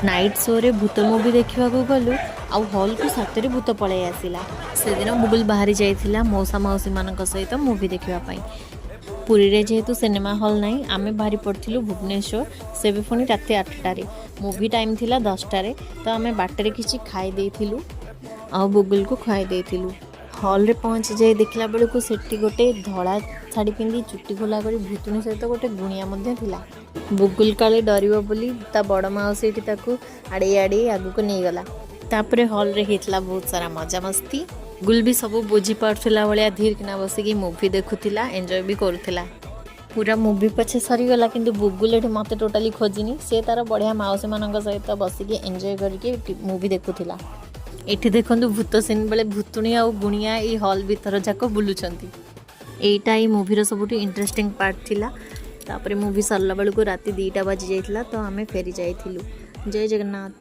Night ଶୋରେ ଭୂତ movie ଦେଖିବାକୁ ଗଲୁ ଆଉ ହଲ୍କୁ ସତରେ ଭୂତ ପଳେଇ ଆସିଲା। ସେଦିନ ବୁଗୁଲ ବାହାରି ଯାଇଥିଲା ମଉସା ମାଉସୀମାନଙ୍କ ସହିତ ମୁଭି ଦେଖିବା ପାଇଁ। ପୁରୀରେ ଯେହେତୁ ସିନେମା ହଲ୍ ନାହିଁ, ଆମେ ବାହାରି ପଡ଼ିଥିଲୁ ଭୁବନେଶ୍ୱର, ସେ ବି ପୁଣି ରାତି 8ଟାରେ। ମୁଭି ଟାଇମ୍ ଥିଲା 10ଟାରେ। ତ ଆମେ ବାଟରେ କିଛି ଖାଇ ଦେଇଥିଲୁ ଆଉ ବୁଗୁଲକୁ ଖୁଆଇ ଦେଇଥିଲୁ। ହଲ୍ରେ ପହଞ୍ଚି ଯାଇ ଦେଖିଲା ବେଳକୁ ସେଠି ଗୋଟେ ଧଳା ଶାଢ଼ୀ ପିନ୍ଧି, ଚୁଟି ଖୋଲା କରି ଭୂତୁଣୀ ସହିତ ଗୋଟେ ଗୁଣିଆ ମଧ୍ୟ ଥିଲା। ବୁଗୁଲ କାଳେ ଡରିବ ବୋଲି ତା ବଡ଼ ମାଉସୀ ଏଠି ତାକୁ ଆଡ଼େଇ ଆଡ଼େଇ ଆଗକୁ ନେଇଗଲା। ତାପରେ ହଲ୍ରେ ହେଇଥିଲା ବହୁତ ସାରା ମଜାମସ୍ତି। ବୁଗୁଲ ବି ସବୁ ବୁଝିପାରୁଥିଲା ଭଳିଆ ଧୀର କିନା ବସିକି ମୁଭି ଦେଖୁଥିଲା, ଏନ୍ଜୟ ବି କରୁଥିଲା। ପୁରା ମୁଭି ପଛେ ସରିଗଲା, କିନ୍ତୁ ବୁଗୁଲ ଏଠି ମୋତେ ଟୋଟାଲି ଖୋଜିନି। ସେ ତାର ବଢ଼ିଆ ମାଉସୀମାନଙ୍କ ସହିତ ବସିକି ଏନ୍ଜୟ କରିକି ମୁଭି ଦେଖୁଥିଲା। ଏଠି ଦେଖନ୍ତୁ, ଭୂତ ସିନ୍ ବେଳେ ଭୂତୁଣୀ ଆଉ ଗୁଣିଆ ଏଇ ହଲ୍ ଭିତର ଯାକ ବୁଲୁଛନ୍ତି। ଏଇଟା ଏଇ ମୁଭିର ସବୁଠୁ ଇଣ୍ଟରେଷ୍ଟିଂ ପାର୍ଟ ଥିଲା। ତାପରେ ମୁଭି ସରିଲା ବେଳକୁ ରାତି 2ଟା ବାଜି ଯାଇଥିଲା, ତ ଆମେ ଫେରି ଯାଇଥିଲୁ। ଜୟ ଜଗନ୍ନାଥ।